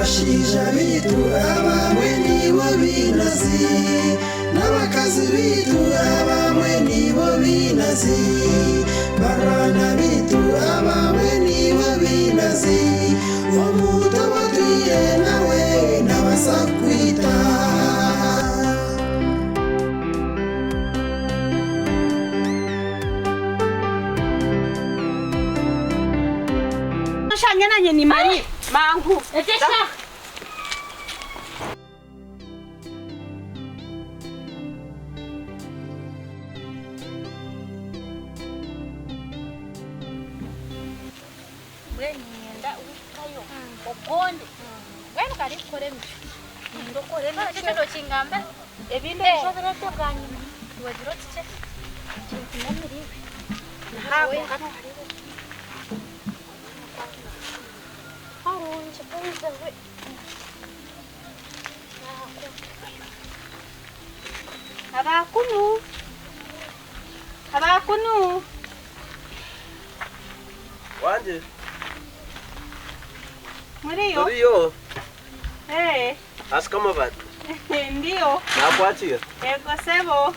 N'abashaija baitu abamwe nibo bainazi, N'abakazi baitu abamwe nibo bainazi, Barwana baitu abamwe nibo bainazi, Omuntu ou otwire nawe nabaasa kukwita. Oshange nanye ni Maria. Mangu. Etesha. Mbwenu niinyenda ohikayo ogonde. Mbwenu kare kukora emicwe. Niinyenda okore emicwe. Ekyo nookingambira? Ebindi oije obireete bwanyima. Wagira oti kye? Kinkunamire iwe. Harungi baiza we. Abakunu. Abakunu. Wangye. Muriyo? Turiyo. Eh. Asika amabati. Ndiyo. Nakwakira. Ego sebo.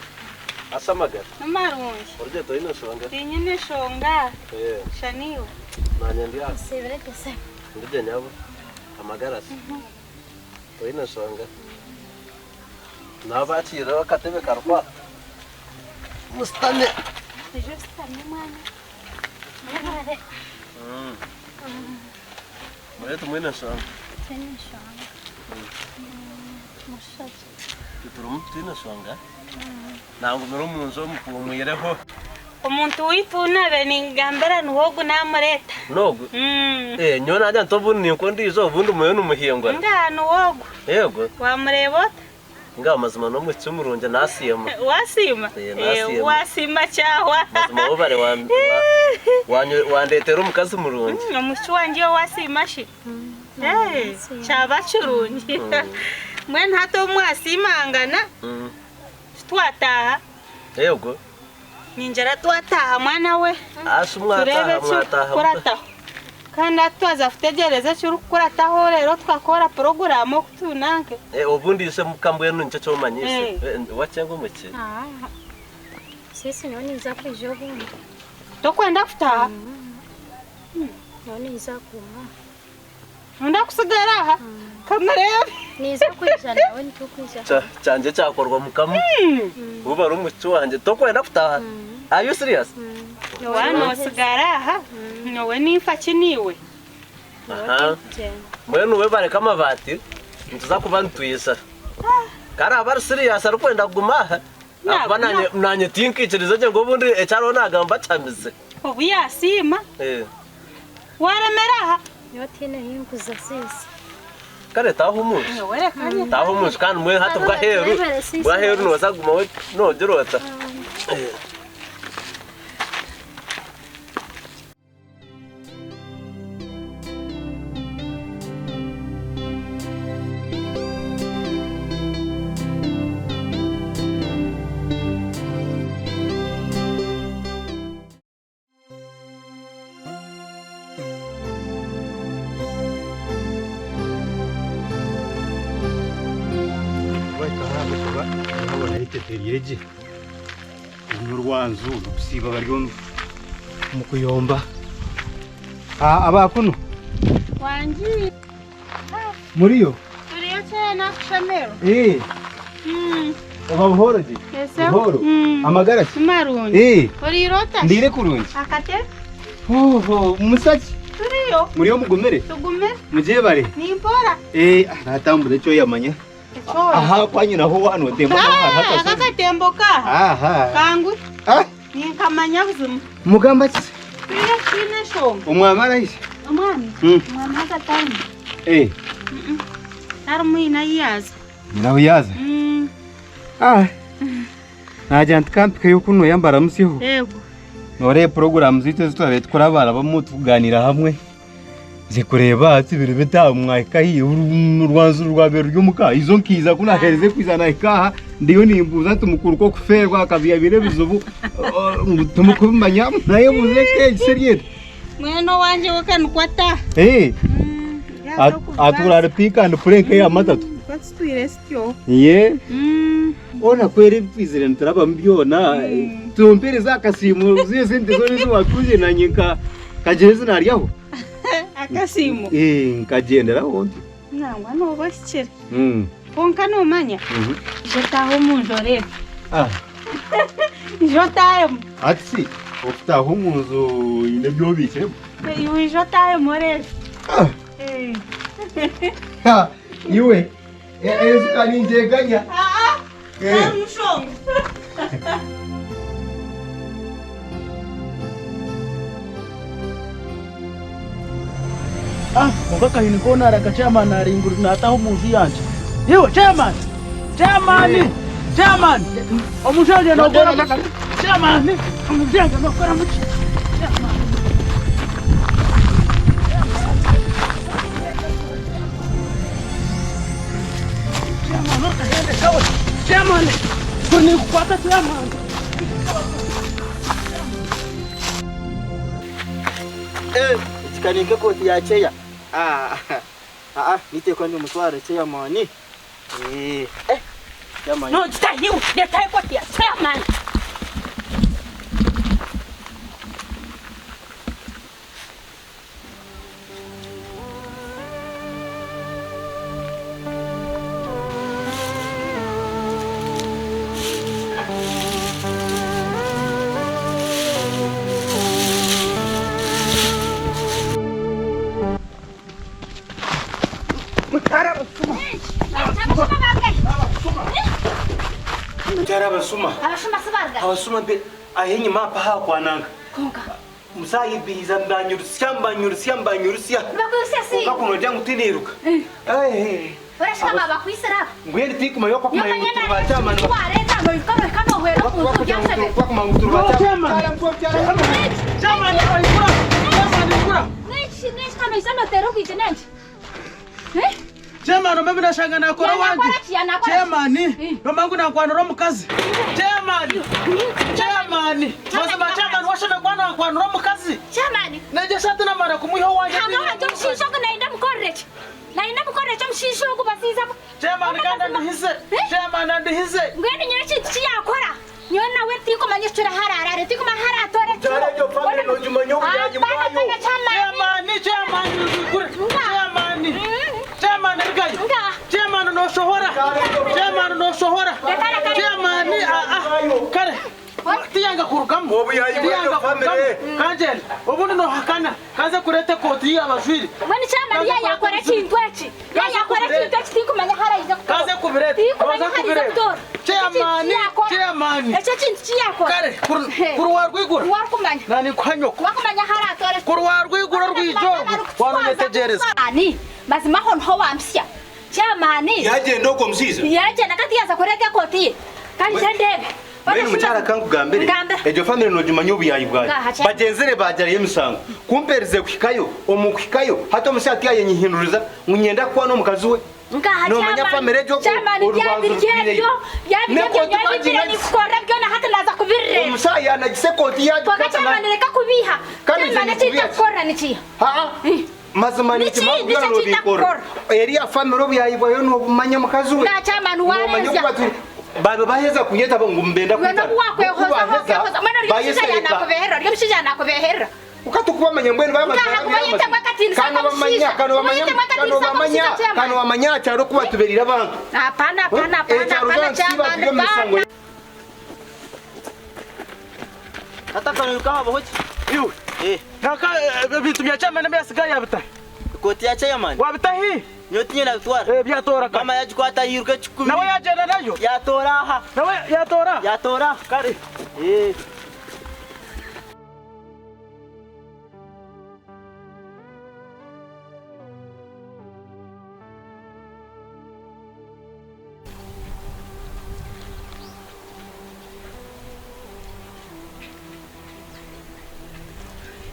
Asa amagara. Ni marungi. Orugye toine nshonga. Tinyine nshonga. Eh. Shaniwe. Nanye ndi aha. Nsibire gye sebo. Ndigye nyabo. Amagara se. Toine nshonga. Nabakiira akatebe kariho aha. Musitame. Ija ositame mwana. Mwebare. Murebe timwine nshonga. Twine enshonga. Mushusha gye. Turimu titwine nshonga. Nangumire omu nju omupuumwireho. Omuntu waitu nabe ningambira niwe ogu namureeta. N'ogu? Mm. Eh, nyowe nagira nti obundi ninkwo ondiijo obundi muyo nimuhingura. Ngaha niwe ogu. Yego. Wamureeba ota? Ngaha mazima n'omwishiki murungi nasiima. Wasiima? Eh, nasiima. Eh, wasiima kyahwa. Mazima webare wandeetera omukazi murungi. Mm, omwishiki wangye iwe wasiima shi? Eh, kyaba kirungi. Mbwenu hati obu mwasiimangana, titwataaha? Yego. Ningira twataaha mwana we. Ashi mwataaha Tureebe mwataaha. ekirikukurataho. Kandi hati twaza kutegyereza ekirikukurataho reero tukakora puroguraamu oku tunanke. Eh, obundi ishe muka mbwenu nikyo ekyomanyiise. Eh. Eh, wakyenga omuki? Ah, Sisi nyowe ninza kwija obundi. Tokwenda kutaaha? Nyowe ninza kuguma. Nooyenda kusigara aha? Kamureebe. Ninza kwija nawe nitukwija. Kyangye kyakorwa mukama. Obu bari omushiki wangye. Tokwenda kutaaha? Are you serious? Waaba noosigara aha, nyowe ninfa ki naiwe? Aha. Mbwenu we bareke amabaati, nituza kuba nitwija. Ku araabe ari serious arikwenda kuguma aha, ahakuba naanye naanye tinkaikirize gye ngu obundi eki ariho naagamba kihamize. Obu yaasiima. Eh. Waremera aha. Nyowe tihaine ahi nkuza siisi. Kare taaha omu nju. Nyowe reka nye. Taaha omu nju kandi mbwenu hati bw'aheeru, bw'aheeru nooza kuguma we noogira ota. Eteteriire gye oru n'orwanju n'okusiiba bari omu kuyomba. Aba kunu Wangi. muriyo? Turiyo kyena kushemererwa. Eh. Oba buhooro gye? Buhooro. Amagara ki? Marungi. Eh. Oriire ota? Ndiire kurungi. Akate? Hoho, musaki. Turiyo. Muriyo mugumire? Tugumire. Mugyebare. Nimpora. Eh, natambura ekyo yamanya. Ekyo. Aha kwanyu naho wanotemba naho hariho Ah, akasozi. aka katembo ka. Aha. Kangu. Ah. Ninkamanya buzima. Mugamba ki? Twine twine enshonga. Omwami arahise? Omwami? Mm. Omwami haza tarimu. Eh. Tarimu haine ahu yaaza. Nyine ahu yaaza? Mm. Ah. Nagira nti kampikeyo kunu yambaramutsyeho. Yego. Noreeba puroguraamu zaitu ezi twabaire tukora abaana tukugaaniira hamwe. Nze kureeba hati biri bita aha mwahika hi orwanju rwabaire ruri omuka izo nkiiza ku naaherize kwija nahika aha ndiyo nimbuuza nti mukuru k'okufeerwa akabyabire ebizibu ngu timukubimanya nayebuuza eka egi seri eti. Mwene owangye we ka nikwo ataaha. Eh. Atuura ari pick and play nk'eya matatu. Nikwo tutwire sityo. Ye. Ona kwera ebi twizire niturabamu byona tumpereze akasiimo ziriya sente zoona ezi watungire nanye nka kagira ezi naryaho. Akasiimo? Nkagyenderaho ntyo. Nangwa nooba ohikire. Kwonka noomanya, ija otaahe omu nju oreebe. Ija otaahemu. Hati shi okutaaha omu nju oine ebi obiikiremu? Iwe ija otaahemu oreebe. Iwe, enju ka ningyeganya. Tarimu nshonga. Ah, konka akahini koona araka chairman aringura nataha omu nju yangye. Iwe chairman! Chairman! Chairman! Omu nju yangye nokora muki? Chairman! Omu nju yangye nokora muki? Chairman! Chairman orikahende kawe! Chairman! Kuri ninkukwata chairman! Eh, eki ka ni nk'ekooti ya ceya. Ah, ah, niteekwa ndimutware chairman. Eh, eh, chairman. No, gitahiwe, letaho ekooti ya chairman. Mutara abasuma. Abashuma si baruga. Abasuma mbe ahenyima apa hakwananga. Konka. Musayibihiza mbanyurusya mbanyurusya mbanyurusya. Nibakwirusya si. Konka kunogira ngu tiniruka. Orashaba bakwisira aba. Mbwenu tikumanya oku bakumanya ngu turi ba chairman. Wareeta nohika nohika nohwera omu nju byashebe. Bakumanya ngu turi ba chairman. Chairman oikura! Chairman ikura! N'eki n'eki kano isa noteera orwigi n'enki? Chairman ombe nashanga nakora wange. Yanakora ki yanakora ki? Chairman, nomba ngu nankwanura omukazi. Chairman, Chairman, mazima Chairman washome kuba nankwanura omukazi. Chairman. N'egyo esaati namara kumwiha owange. Hanga wangye omushaija ogu nayenda mukorere ki? Nayenda mukorere ki omushaija ogu basiiza Chairman kandi andihize. Chairman andihize. Mbwenu nyowe ekintu ki yakora nyowe nawe tinkumanya eki kirahararare tinkumanya ahu aratoora ekiro. Mutara egyo family nogimanya obuyayi bwayo. Chairman, chairman nzigure. Chairman. Chairman rugayo. Chairman noshohora. Chairman noshohora. Chairman ah ah. Kare. Tiyanga kurugamu. Obuyayi bw'egyo Tiyanga family. kurugamu. Kangyenda. Obundi nohakana. Kanze kureta ekooti ei abajwaire. Mbwenu chairman ya yakora ekintu eki. Ya yakora ekintu eki tinkumanya ahu araije kutoora. Kanze kubireta. Tinkumanya Kanze ahu araije kubireta. kutoora. Chairman, chairman. Ekyo ekintu ki yakora. Kare, kuri warwigura. Wakumanya. Nani nkuha nyoko. Wakumanya ahu aratoora. Kuri warwigura orwigi orwo, wanonyetegyereza. Chairman, mazima aho niho wampitsya. Chairman. Yagyenda ogwo omushaija? Yagyenda kandi yaaza kureeta ekooti ye. Kandi nje ndeebe. Mbwenu mukyara kankugambire, Ngambira. egyo family nogimanya obuyayi bwayo. Ngaha kya- Bagyenzire bagyarayo emisango. Kumperize kuhikayo, omu kuhikayo, hati omushaija tiyayenyihinduriza ngu nyenda kukwana omukazi we. Ngaha Nomanya chairman. family egyo oku Chairman, orubanza byabiri rutwireyo. byebyo, byabiri N'ekooti ebyo nyowe bagiina bibire nikukorera byona hati naza kubirira. Omushaija yanagisa ekooti Kwonka yagikata na- chairman reka kubiiha. Kandi Chairman nze eki nikubiiha. ntakukorera nikiiha? Haa. Mazima Niki? nikimanya Niki byona ekintakukora? nobikora. Eriya family obuyayi bwayo nobumanya mukazi we. Nga chairman Nomanya warenzya. oku batwire. Baba baheza kunyeta ngu mbenda Iwe kwitana. nobu wakwehozaho okehoza. Mbwenu ori omushaija yanakubeherera, ori omushaija yanakubeherera. Ukatukuba mbwenu baba Ngaha kuba yetebwa akatiinisa Kano bamanya, k'omushaija. kano Kuba bamanya, yetebwa kano akatiinisa bamanya, k'omushaija, chairman. kano bamanya akyaro kuba tuberire abantu. Hapana, hapana, hapana, Ekyaro hapana, zansi chairman, batwire omu misango. hapana. Tata kano kahabaho ki? Iwe. Eh. Naka ebintu bya chairman ebyasigaye yabitahi. Ekooti ya chairman. Wabitahi? Nyowe tinye nabitwara. Eh, byatoora kare. Mama yagikwata yiruka ekikumi. Nawe yagyenda nayo? Yatoora aha. Nawe yatoora? Yatoora. Kare. Eh.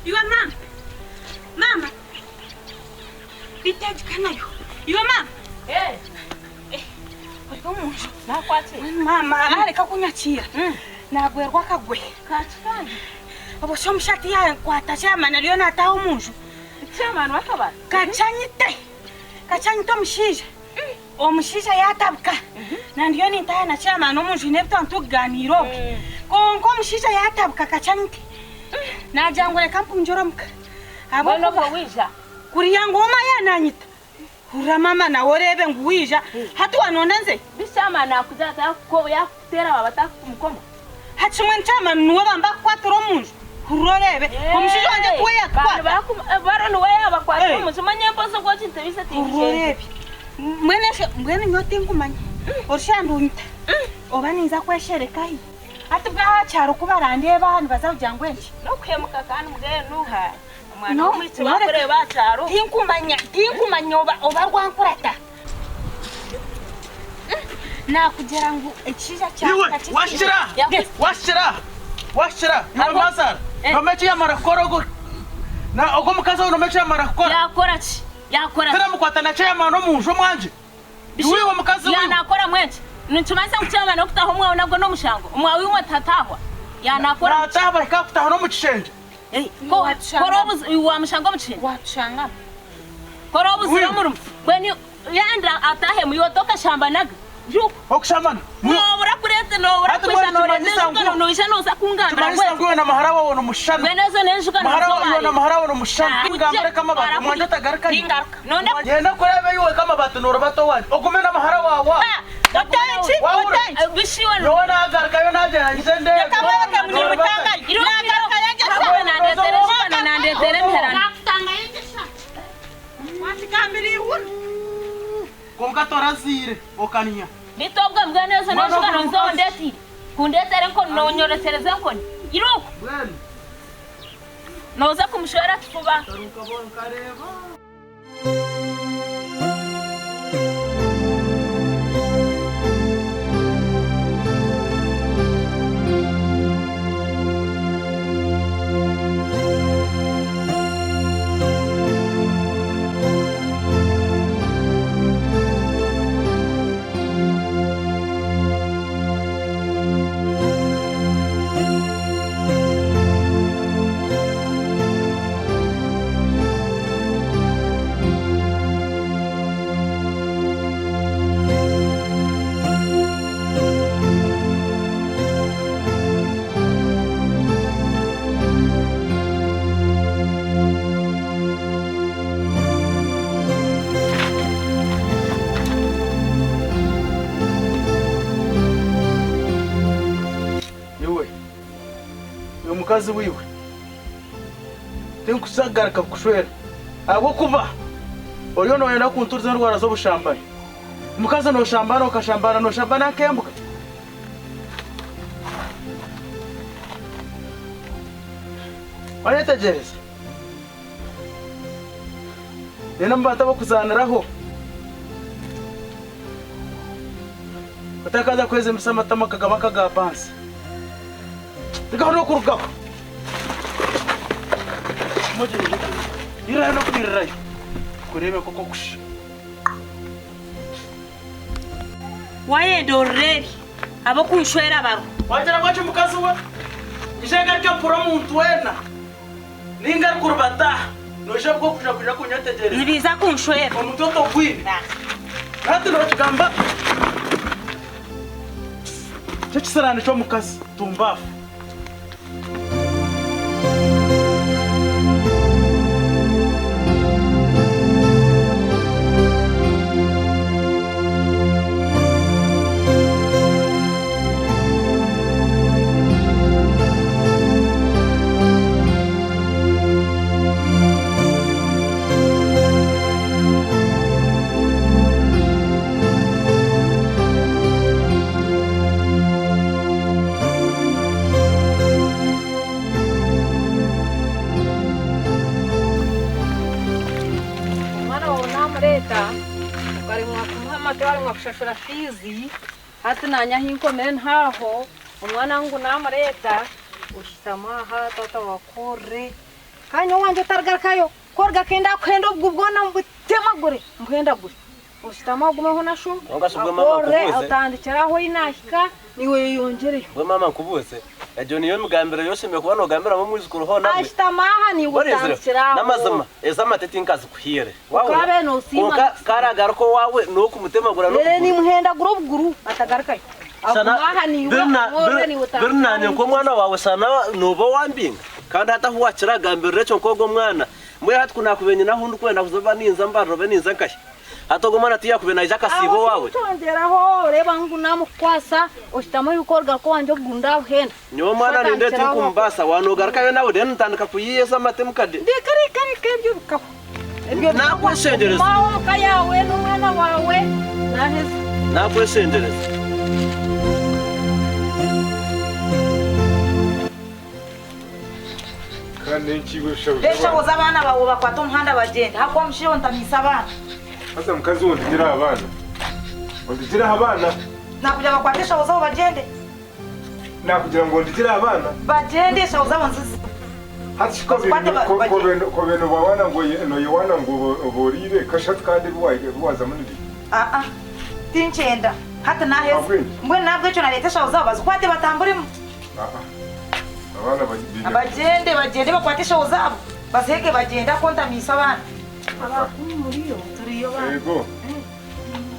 Iwe mama, mama, bitegekanayo. Iwe mama. Eh. Eh, ori omunju. Nakwatire. Mama, areka kunyakiira. Nagwerwa akagwe. Kakikandi. Obwo omushati yankwata chairman ariyo nataha omunju. Chairman wakabara. Kacanyite. Kakyanyita omushaija. Omushaija yaatabuka. Na ndiyo nintaaha na chairman omu nju haine ebi twaba nitukugaaniira obwe. Kwonka omushaija yaatabuka kakyanyite. Naagira ngu reka mpungire omuka. Mbwenu Ahabw'okuba obwo waija? kuriya ngu omwe yaananyita. Hurira maama nawe oreebe ngu waija. Hati waanonda nze? Beitu chairman naakugira ati yaakuteera waaba atakukumukoma? Hati mbwenu chairman niwe bamba kukwatira omu nju? Hurira oreebe. Omushaija wangye tiwe yaakukwata. Baro niwe yaabakwatira omu nju. Manya embozi obwo ogintebiise Hurira tindigyenda. oreebe. Mbwenu esho mbwenu nyowe tinkumanya. Orishusha ndunyita. Oba ninza kweshereka hi? Hati bwe aha kyaro ku barandeeba aha nibaza kugira ngu enki? N'okuhemuka kandi mbwenu ha omwana No, w'omwishiki no, reka. bakureeba aha kyaro. Tinkumanya, tinkumanya oba oba rwankurata. Naakugira ngu ekishaija Iwe kyange washira washira washira iwe mazara nome eki yamara kukora ogu na ogu omukazi ogu nome eki yamara kukora Yakora ki? Yakora ki? teramukwata na chairman omu nju omwangye iwe iwe omukazi wiwe Yanakora mwenki? Nikimanyisa ngu chairman okutaha omwawe nagwo n'omushango? Omwawe iwe tatahwa? Yanakora muki? nataha bahika kutaha n'omu kishengye Kora obuzi wamushanga omu kishengye? Watushangamu. Kora obuzire Wiwe. omurimo. Mbwenu yenda atahemu iwe tokashambanaga? Juko. okushambana Nobura kureeta nobura Hati kwija mbwenu noreeta kimanyisa enjugano ngu- noija noza kungambira kimanyisa mbwenu. ngu iwe na muhara wawe nomushana Mbwenu ezo n'enjugano muhara nizo wawe iwe na wareeta. muhara wawe nomushana Ah, ngambire kamabati barakuri- omwangye otagarukayo Tingaruka. Nonda yenda kureba iwe kamabati norubata owangye ogume na muhara wawe Otanki, Wahura. otanki. bishiwe nyowe nagarukayo nagyenda ngize ndebe Reka mwereke ngu nimutangayo. Nagaruka yegyesa. nandetera enjugano nandetera emiherano. Nakutanga yegyesa. Watigambira ihura. konka toraziire okaninya Beitu obwo mbwenu ezo Mwana n'enjugano w'omukazi. nizo ondetiire. Kundetera enkoni nonyorekyereza enkoni. Iruka mbwenu noza kumushwera kifuba. taruka bonkareba Iwe iwe mukazi wiwe tinkusagaruka kukushwera ahabw'okuba oriyo noyenda kunturiza endwara z'obushambani omukazi noshambana okashambana noshambana nk'embuka oretegyereza nina omu bantu ab'okuzaaniraho otakaza kwezimbisa amatama kagaba nkaga pansi Rugaho n'okurugaho irayo n'okwirirayo kureebe nk'oku okusha Wayenda orureebe ab'okunshwera bariho. Wagira ngu eki mukazi we ije ngaruke mpure omuntu weena ninga arikurubata noija bwo kuja kuja kunyetegereza Nibiiza kunshwera. omutwe togwine hati nokigamba kyekisiraani ky'omukazi tumbafu. Omwana wawe namureeta okaremwa kumuha amate waremwa kushashura fiizi hati naanye ahi nkomire ntaho omwana ngu namureeta oshutame aha taata wakorere kandi nyowe owangye otarigarukayo ku origarukayo ndakuhenda obuguru bwona mbutemagure mbuhendagure oshutame aho ogumeho na sho Kwonka shi bwe mama akorere nkubuuze. otandikire aho ahi naahika naiwe oyeyongyereyo. Bwe mama nkubuuze. Egyo niyo migambire ei oshemereire kuba noogambiramu omwijukuru hoona bwe. Ashutama aha niiwe Orinzire? otandikire aho. N'amazima, ezi amate tinkazikuhaire. Waahurira? Okaabaire noosiima Kwonka n'okusiima. ku araagaruka owaawe n'okumutemagura Reero n'okuguru. niimuhendagura obuguru atagarukayo. Shana, Aguma aha niiwe biri na- omworore biri- niiwe biri otandikire naanye aho. nk'omwana waawe shana nooba owambinga? Kandi hati ahu waakira gambirira ekyo nk'ogwo mwana. Mbwenu hati ku naakubaire nyine ahu ndikwenda kuza oba ninza mbarira obe ninza nkahi? Hati ogwo mwana tiyakubaire naija akasiiba Aho owaawe? tinkyongyeraho reeba ngu naamukukwasa oshutame oihuke orugaruke owangye obuguru ndaabuhenda. Nyowe omwana nindeeba Otandikire aho. tinkumubaasa, waanogarukayo nawe reero ntandika kuyiiya amate mukade. Reka reka reka ebyo bikahwa. Ebyo bikahwa. Naakweshengyereza. Guma aho omuka yaawe n'omwana waawe naaheza. Naakweshengyereza. Kandi n'enki iwe ebishaho Ebishaho by'abaana? z'abaana baawe obakwate omuhanda bagyende ahakuba omushaija ontamiise abaana. Haza mukazi we ondigireho abaana? Ondigireho abaana? Nakugira bakwate eshaho zaabo bagyende. Nakugira ngu ondigireho abaana? Bagyende eshaho zaabo nzizi. Hati shi Bazikwate bagyende. kobe nobawana ngu noyewana ngu oba oriire kashatu kandi ebi wazamu ni biiha? Aa tinkyenda hati naheza. Ahabw'enki? Mbwenu nahabwekyo nareeta eshaho zaabo bazikwate batamburemu. Abaana baine Bagyende bagyende bakwate eshaho zaabo baziheeke bagyende ahakuba ontamiise abaana. Abakuru muriyo? Turiyo baana. Yego.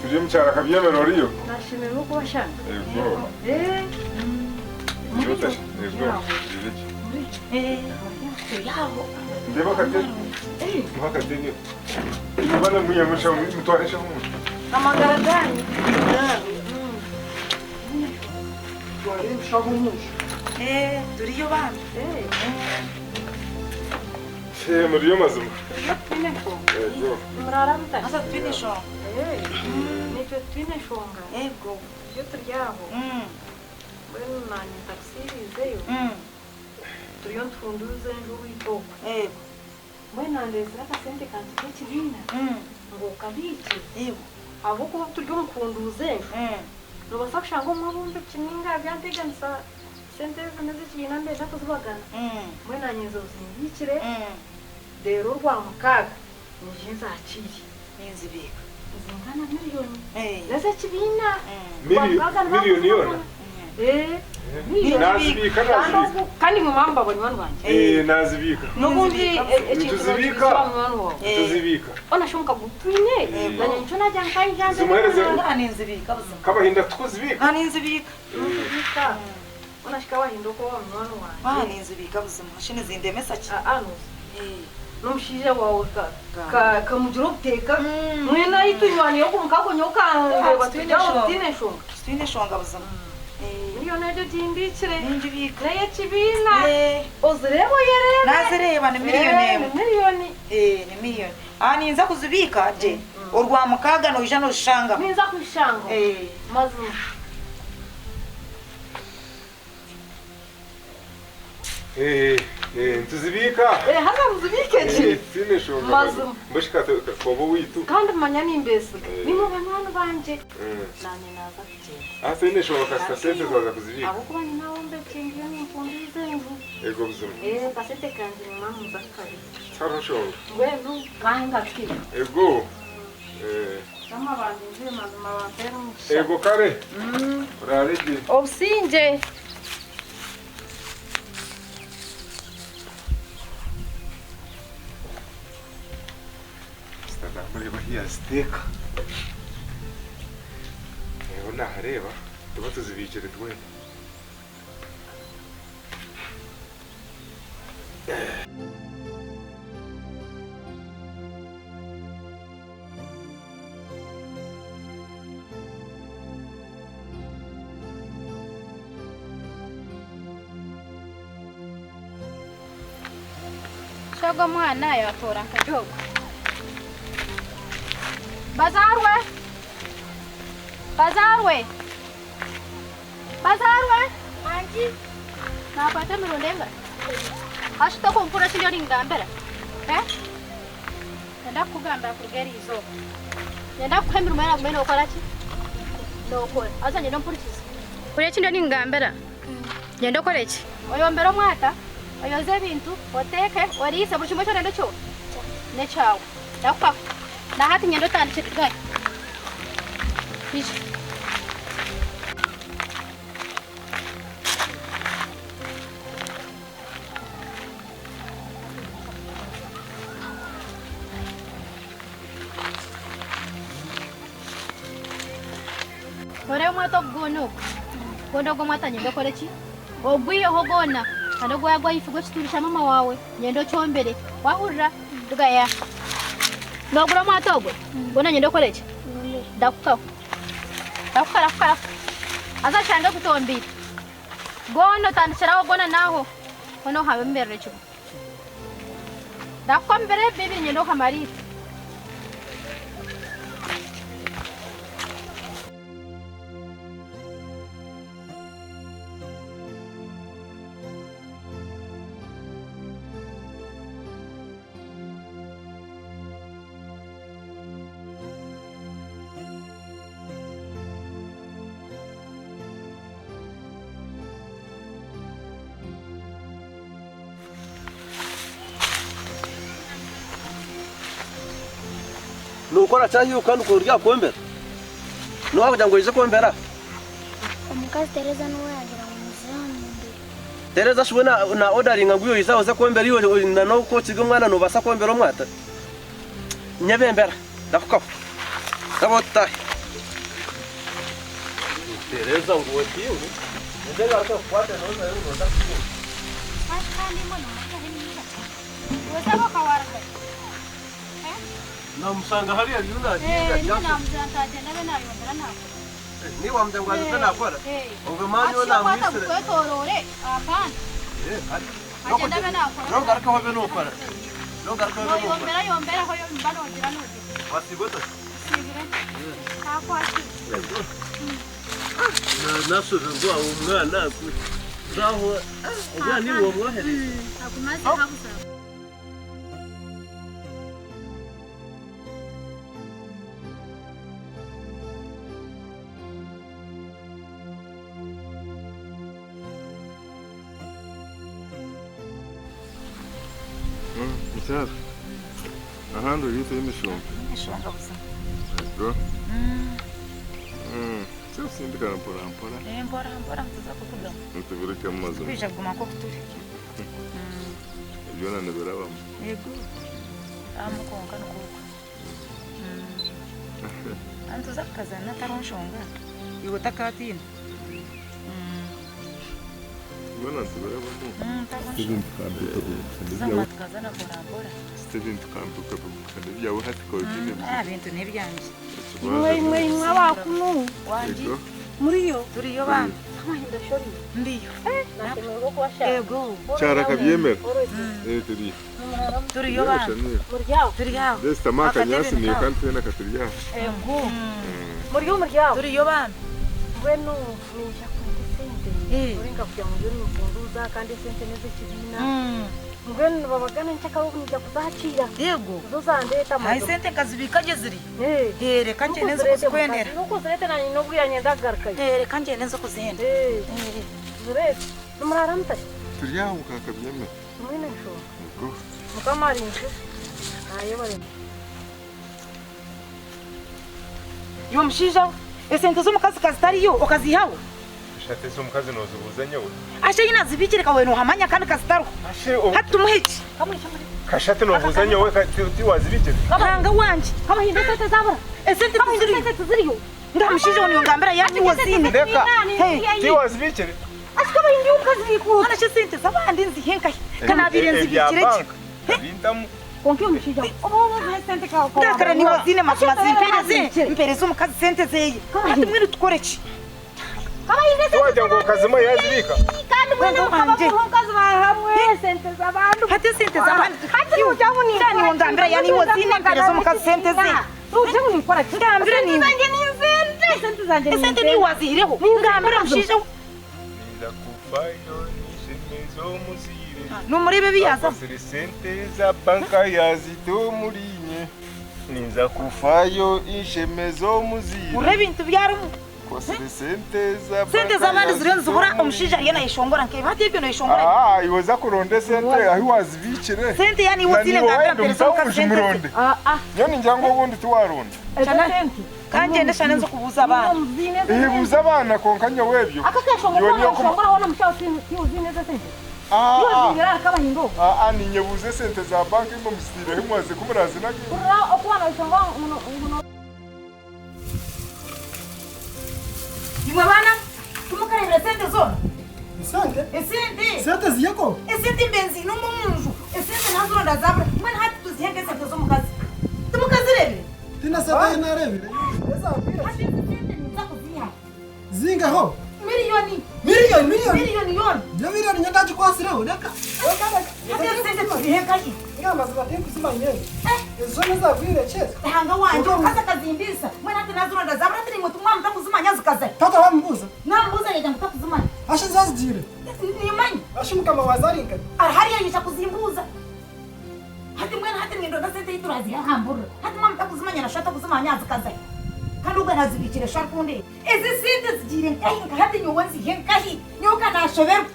Turi omu kyaro akabyemera oriyo? Nashemererwa okubashanga. Yego. Eh. Yego. Eh. Turi aho. Ndeba akatebe. Muhe akatebe. Imwe baana mwiyemu eshaho mutware eshaho. Amagara ganyu. Eh, turiyo baana. Eh, muriyo mazima. Turiyo twine enshonga. Yego. Murara muta? Haza twine enshonga. Eh, nitwe twine enshonga. Yego. Turiyo turi aho. Mbwenu naanye ntakusiiriizeyo. Turiyo nituhunduuza enju owaitu okwe. Yego. Mbwenu nandeetsire akasente kangye k'ekibiina ngu okabiikye. Yego. Ahabw'okuba obu turi omu kuhunduuza enju, noobaasa kushanga omwe abombeki nainga byanteganisa sente ezi n'ez'ekibiina ndenda kuzibagana. Mbwenu naanye nza ozimbiikire, reero orwamukaaga nyije nzaakiire. Ninzibiika. Nizingana miriyoni. N'ez'ekibiina. Miriyoni yoona? Nazibiika nazibiika. Kandi imwe mwaba banywani bangye. Eh, nazibiika. N'obundi ekintu Nituzibiika. nokibiikira munywani waawe. Nituzibiika. Ona shi omukago gutwine nanye nikyo nagira nkaija Zimuhereze. Ninzibiika buzima. Kabahinda tukuzibiika. Ninzibiika. Ninzibiika. Ona shi kabahinda okuba wa munywani wangye. Ah, ninzibiika buzima. Shi nizindemesa ki? Ah, no. N'omushaija waawe kamugira obuteeka. Mwena ahi tunywaniire ogu mukago nyowe okandeeba turi aho tutaine nshonga. Titwine nshonga buzima. Miriyoni egyo ogimbiikire. Ningibiika. N'ey'ekibiina. Ozireebe oyereebe. Nazireeba ni miriyoni emwe. Ni miriyoni. Ni miriyoni. Aha ninza kuzibiika gye. Orwamukaaga noija nozishangaho. Ninza kuzishangaho. Mazima. Eh, eh, nituzibiika. Eh, haza muzibiike gye. Eh, tiine nshonga. Mazima. Mbwenu shi koba owaitu. Kandi manya nimbeesiga. Eh. Nimwe banywani bangye. Mm. Naanye naaza kugyenda. Aha tiine nshonga kasita sente twaza kuzibiika. Ahabw'okuba nyine abombeki ndiyo nimpunduuza enju. Ego buzima. Eh, akasente kangye nyuma nza kukabiika. Tihariho nshonga. Mbwenu nkahe Ego. Eh. Mukama abandindire mazima abampeere omugisha. Ego kare. Oraare gye. Obusingye. Kasita namureeba ahu yaaziteeka. Reero naahareeba tuba tuzibiikire twena. Shi ogwo omwana yaatoora nka gye ogwo? Bazaarwe! Bazaarwe! Bazaarwe! Angi! Naakwata emirundi engahi? Hashi tokumpurira eki ndiyo ningambira? Eh? Niinyenda kukugambira kuruga eri izooba. Niinyenda kukuha emirimo yoona ogume nookora ki? Nookora. Haza niinyenda ompurikize. Hurira eki ndiyo ninkugambira. Niinyenda okore ki? Oyombere omwata, oyoze ebintu, oteeke, oriise, buri kimwe eki orenda kyona n'ekyawe. Ndakuha. Na hati niinyenda otandikye gari. Ija. Oreebe omwata ogu gwona ogu. Gwona ogu omwata nyenda okore ki? Ogwiheho gwona. Kandi ogwaya gw'ahaifo gw'ekituuru kya mama waawe nyenda okyombere. Waahurira? Rugayo aha. Noogura omwata ogwo? Gwona nyenda okore ki? Rahukaho. Rahuka, rahuka, rahuka. Haza nshange gutombeire. Gwona otandikire aho gwona n'aho. Hoona ohabemerere kimwe. Rahuka omu biro ebi bibiri nyenda ohamariire. Nokora ki ahi kandi ori aha kwombera? Noha kugira ngu oije kwombera? Omukazi Tereza niwe yaagira ngu nyizire aha mumbere. Tereza shi we na odaringa ngu iwe oije oze kwombera iwe na n'oku okiri omwana nobaasa kwombera omwata? Nyebembera, rahukaho. Raba otaahe. Tereza ngu otingu, nze ngaruke nkukwate nozayo ngu noza kutinga. Namushanga hariya ariyo nahinga Niiwe wamugira ngu aze nakora? Obwe maani nyowe namwisire. Nogarukaho obe nokora. Nogarukaho obe nokora. Wasiiga ota? Nashoberwa omwana zaho omwana niiwe wamwohereize. Mukyara, ahandi oriitse emishonga. Emishonga buzima. Yego. Kyosindikana mpora mpora. Mpora mpora nituza kuvugamu. Nitubirekemu mazima. Twija kuguma nk'oku turi. Byona nibirabamu. Yego. Amu kwonka nikwo okwo. Nituza kukazana tariho nshonga. Iwe otakatiina. Byona nitubirabamu. Tuza kuguma tukazana mpora mpora. Steven tukambuka n'ebyawe hati kaba otaine buzibu. Ebintu n'ebyangye. Ekibanza Imwe imwe abakunu. Wangi. Muriyo. Turiyo bambi. Amahinda shoriyo. Ndiyo. Nashemererwa okubashanga. Ego. Kyara akabyemera. Eh turiyo. Turiyo bambi. Muri aho. Turi aho. Desta maka nyasi niyo kandi twena katuri aho. Ego. Muriyo muri aho. Turiyo bambi. Mbwenu ninja kwenda esente. Orinka kugira ngu ndiyo ninfunduuza kandi esente n'ezekibiina. Mbwenu nibabagana nkyakare obu ninja kuzakiira. Yego. Zo zandeeta Ayi sente nkazibiika gye ziri. Eh, reka ngyende nze kuzikwendera. Nuko uzirete nanye n'obwira nyenda kugarukayo. Eh, reka ngyende nze kuzenda. Eh. Zirete. Nimurara mutahi? Turi aho mukakabyemera. Mwine nshonga. Yego. Mukama arinze. Ayebare. Iwe mushaija we, esente z'omukazi ka zitariyo okaziihaho? Shati ez'omukazi noozibuuza nyowe? Ashe ei nazibiikire ka waaba noohamanya kandi ka zitariho. Hati tumuhe ki? Kashati noobuuza nyowe tiwazibiikire? Ruhanga wangye. Esente tiziriyo. Ngaha mushaija we ningambira yaaba niiwe oziine. Ndeka. Tiwazibiikire? Mbwenu shi esente z'abandi nziihe nkahi? Ka naabaire nzibiikire gye. Bintamu. Kwonka iwe mushaija we, oba obaha esente ka Ndakara niiwe oziine mazima zimpeereze, mpeereze omukazi sente zeye. Hati mbwenu tukore ki? Tiwagira ngu okazima yazibiika? Kandi mwena mukaba muri omukazi ba hamwe sente z'abantu. Hati esente z'abantu. Hati niiwe ngambira ya niiwe oziine mpeereze omukazi sente ze. Ngambira niiwe. Esente zangye ni Esente niiwe waziihireho. Ngambira mushaija we. Ninza kufayo nishemeze omuzaire. Nomureeba ebi yaazamu. Akozire sente za banka yazita omurinye. Ninza kufayo nshemeze omuzaire. Hurira ebintu bi arimu. Akozire sente za banka Sente z'abandi ziriyo yazita nizibura omurinye. omushaija ariyo nayeshongora nk'ebi. Hati ebyo noyeshongora ki? Aa, iwe oza kuronda esente ahi wazibiikire. Sente ya niiwe Na oziine niiwe ngambira wayenda mpeereze omusawo omukazi sente ze. omuronde. Nyowe ningira ngu obundi tiwaronda. Ka ngyende shana nze kubuuza abaana. Ehe buuza abaana kwonka nyowe ebyo. Iwe niyo kuma. Aa ninye buuza esente za banka imwe muzitiireho mwaze ku murazinage. Imwe baana timukareebire sente zoona? Esente? Esente! Sente ziyeko? Esente mbe nziine omu omunju. Esente nazironda zabura. Mbwenu hati tuzihe nk'esente z'omukazi. Timukazireebire? Tiina sente ei naareebire. Hati ezi sente ninza kuziiha. Zingaho? Miriyoni. Miriyoni, miriyoni? Miriyoni yoona. Nyowe miriyoni nyowe ndagikwasireho reka. Hati ezi sente tuzihe nkahi? Ninga amazima tinkuzimanya ezo. Ezo zoona ezagwire ki ezo? Ruhanga wangye omukazi akazimbiisa. Mbwenu hati nazironda zabura hati naimwe timwamutakuzimanya zikazahi? Taata wamubuuza? Namubuuza yagira ngu takuzimanya. Ashi zazigiire? Nimanya. Ashi mukama waazo ari nkahi? Ari hariya yaija kuzimbuuza. Hati mbwenu hati nindonda sente ei turazihe aha mburira. Hati mwaba mutakuzimanya na sho atakuzimanya zikazahi? Kandi ogwo anazibiikire sho arikundeeba. Ezi sente zigiire nkahi nka hati nyowe nzihe nkahi? Nyowe ka naashoberwa.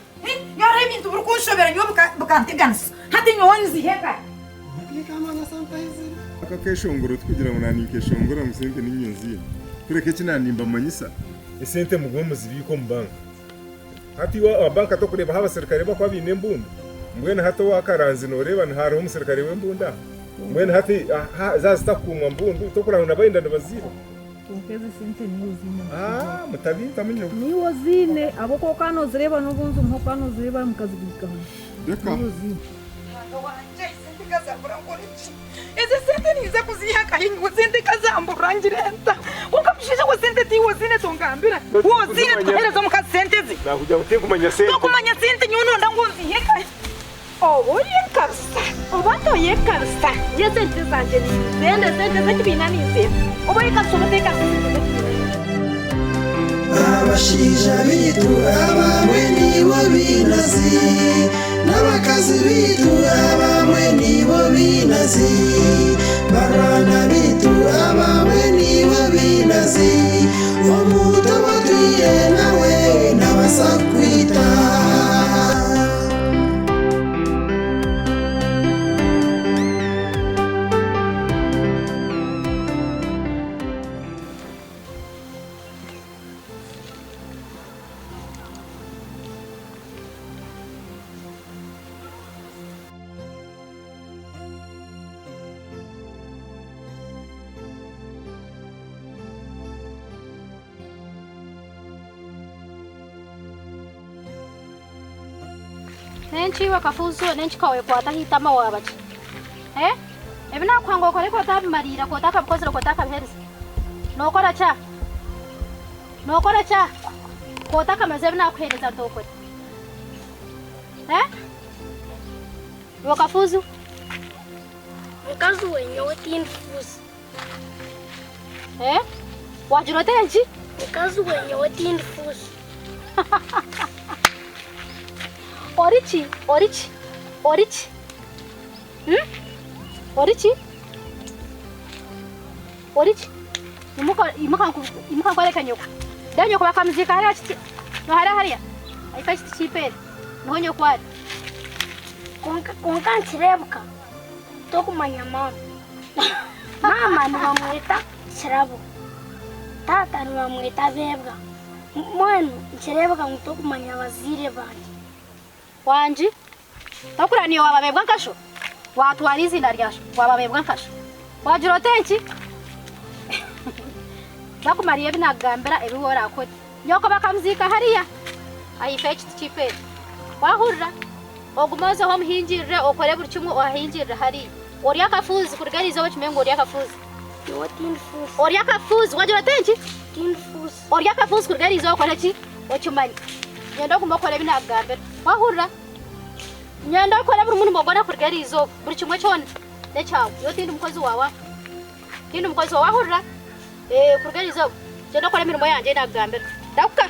Nyowe hariho ebintu birikunshobera nyowe bikanteganisa. Hati nyowe nzihe nkahi? Aka akeshongoro tikugira ngu naninkeshongora ngu sente ninye nziine. Kureka eki nanimbamanyisa, esente mugume muzibiike omu banka. Hati iwe aha banka tokureebaho abaserukare bakuba baine embundu? Mbwenu hati owa Karanzi nooreeba hariho omuserukare w'embundu aha? Mbwenu hati zaaba zitakukuumwa mbundu, tokureba ngu nabayenda nibaziiba? Kwonka ezi sente niiwe oziine mushaija Ah, mutabintamu nyowe. Niiwe oziine ahabw'okuba okaba noozireeba n'obuntu muha okaba noozireeba mukazibiika hamwe. Reka. Niiwe oziine. Ruhanga wangye sente nkazambura nkore ki? Ezi sente ninza kuziiha nkahi nyowe sente nkazambura ngire nta? Kwonka mushaija we sente tiiwe oziine tongambira. Woziine tukaheereza omukazi sente ze. Nakugira ngu tinkumanya sente. Tokumanya sente nyowe nonda ngu nziihe nkahi? Oba oyekabisa oba toyekabisa nyowe sente zangye ninzenda sente z'ekibiina ninzenda oba oyekabisa oba otekabisa sente z'ekibiina. Abashaija baitu abamwe nibo bainazi, n'abakazi baitu abamwe nibo bainazi, barwana baitu abamwe nibo bainazi, omuntu ou otwire nawe nabaasa kukwita. N'enki iwe kafuuzi n'enki kawekwata aha itama waaba ki? Eh? Ebi naakuha ngu okore ku otaabimariira, ku otakabikozire, ku otakabiherize. Nookora ki aha? Nookora ki aha? Ku otakamaze ebi naakuheereza nti okore. Eh? Iwe kafuuzi we. Mukazi we nyowe tindifuuzi. Eh? Wagira ota enki? Mukazi we nyowe tindifuuzi. Ori ki? Ori ki? Ori ki? Hmm? Ori ki? Ori ki? Imuka, imuka, nku- imuka nkwereke nyoko. Reero nyoko bakamuziika hariya kiti. No hariya hariya. Ahika ekiti ky'ipeera. Niho nyoko ari. Kwonka kwonka nikireebeka tokumanya maama. Maama nibamweta Kirabo, taata nibamweta Beebwa. Mbwenu nikireebeka ngu tokumanya bazaire bangye. Wangi, tokureba niiwe waaba Beebwa nka sho? Waatwara eiziina rya sho, waaba Beebwa nka sho. Waagira ota enki? Bakumariire ebi naakugambira ebi waaba oraakore. Nyoko bakamuziika hariya ahaifo y'ekiti ky'ipeera. Waahurira? Ogume ozeho omuhingirire, okore buri kimwe ohahingirire hariya. Ori akafuuzi kuruga eriizooba okimanye ngu ori akafuuzi. Nyowe tindifuuzi. Ori akafuuzi, wagira ota enki? Tindifuuzi. Ori akafuuzi kuruga eriizooba okore ki? Okimanye. Nyenda ogume okore ebi naakugambira. Waahurira? Nyenda okore buri murimo gwona kuruga eriizooba, buri kimwe kyona n'ekyawe. Nyowe tindi mukozi waawe aha. Tindi mukozi waawe, waahurira? Kuruga eriizooba gyenda okore emirimo yangye ei naakugambira. Rahuka!